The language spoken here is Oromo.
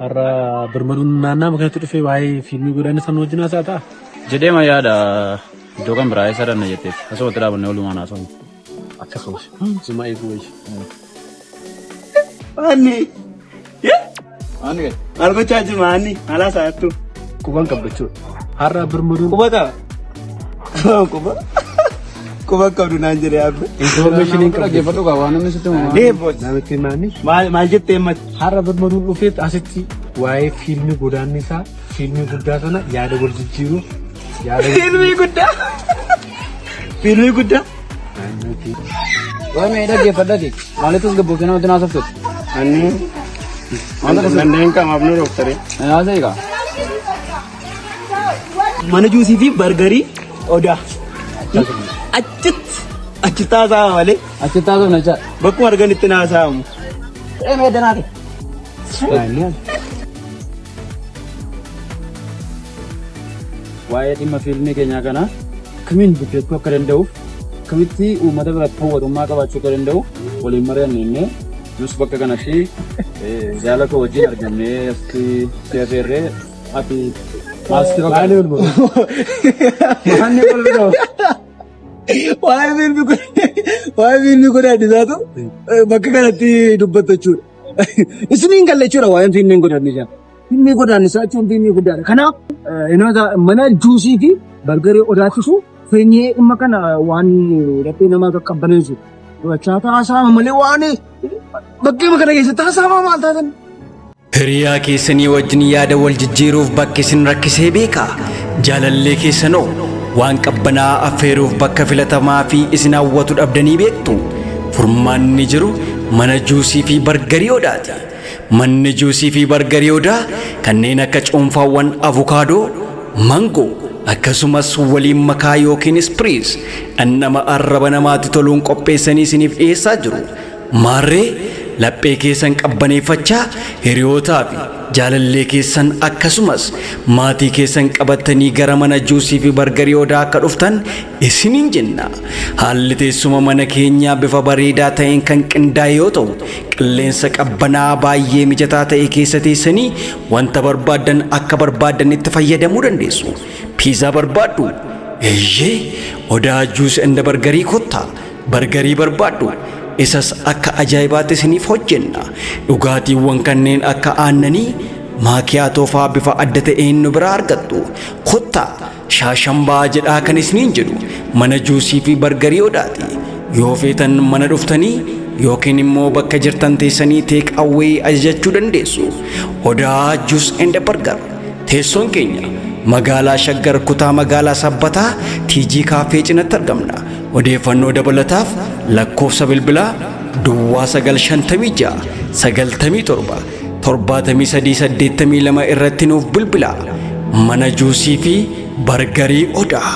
Har'a birmaduun naannaa kanatti dhufee waa'ee fiilmii godaannisa sana wajjin haasa'a ta'a. Jedhee ma yaada iddoo kan biraa eessa dhanna jetteeti. Asumatti dhaabannee walumaan haasofna. Akkasumas suma eeguu wayya. Anni. Maanni gadi. Maal gochaa jiru maanni? Maal haasa'attu? Quban qabda jechuudha. Har'a birmaduun Quba qaba. Quba. Quba qabdu naan jedhee abbe. information hin qabdu. Dhaggeeffadhu kaa waan namni sitti himu. Deeboot. Namitti maanni Maal maal jettee himmati? har'a birmaduun dhufee asitti waa'ee fiilmii godaannisaa fiilmii guddaa sana yaada wal jijjiiruuf yaada Fiilmii guddaa. Fiilmii guddaa. Waa'ee mee dhaggeeffadhati. Maalitti as gabbuutee namatti naasoftu? Anni. Manneen qamaaf nu doktare. Haasa'e kaa. Mana juusii fi bargarii odaa. Achitti achitti haasa'ama malee Achitti haasofna jechaadha. bakkuma arganitti na haasa'amu. Ee mee danaati. Waa'ee dhimma fiilmii keenyaa kana kamiin guddachuu akka danda'uuf kamitti uummata biratti hawwatummaa qabaachuu akka danda'u waliin mari'anne innee nus bakka kanatti jaala koo wajjin argamnee asitti si afeerree ati maal sitti fakkaata? Maali olmoo? Maanni wal bira? Waa'ee fiilmii kun waa'ee fiilmii godaannisaatu bakka kanatti dubbattu jechuudha. Isiniin galle jechuudha waa'een fiilmii godaannisaa. Fiilmii godaannisaa jechuun fiilmii guddaadha. Kanaaf mana juusii fi bargarii odaachisu feenyee dhimma kana waan laphee namaa qaqqabbaneessu. Du'achaa haasa'ama malee waan bakkeema kana keessatti haasa'ama maal taatan? Hiriyaa keessanii wajjin yaada wal jijjiiruuf bakki isin rakkisee beekaa? Jaalallee keessanoo waan qabbanaa affeeruuf bakka filatamaa fi isin hawwatu dhabdanii beektu? Furmaanni jiru mana juusii fi bargarii odaati. Manni juusii fi bargarii odaa kanneen akka cuunfaawwan avukaadoo, mangoo, akkasumas waliin makaa yookiin ispiriis dhandhama arraba namaatti toluun qopheessanii isiniif dhiyeessaa jiru. Maarree laphee keessan qabbaneeffachaa hiriyootaa fi jaalallee keessan akkasumas maatii keessan qabattanii gara mana juusii fi bargarii odaa akka dhuftan isiniin jenna. Haalli teessuma mana keenyaa bifa bareedaa ta'een kan qindaa'e yoo ta'u, qilleensa qabbanaa baay'ee mijataa ta'e keessa teessanii wanta barbaaddan akka barbaaddanitti fayyadamuu dandeessu. Piizaa barbaaddu? Eeyyee, odaa juus and bargarii kottaa. Bargarii barbaaddu? Isas akka ajaa'ibaatti isiniif hojjenna. Dhugaatiiwwan kanneen akka aannanii, maakiyaatoo fa'aa bifa adda ta'een nu biraa argattu. Kottaa shaashambaa jedhaa kan isiniin jedhu mana juusii fi bargarii odaati. Yoo feetan mana dhuftanii yookiin immoo bakka jirtan teessanii take away ajajachuu dandeessu. Odaa Juice and Burger. Teessoon keenya magaalaa Shaggar kutaa magaalaa Sabbataa TG Kaaffee cinatti argamna. Odeeffannoo dabalataaf lakkoofsa bilbilaa Duwwaa 956 97 73 82 irratti nuuf bilbilaa. Mana juusii fi bargarii odaa.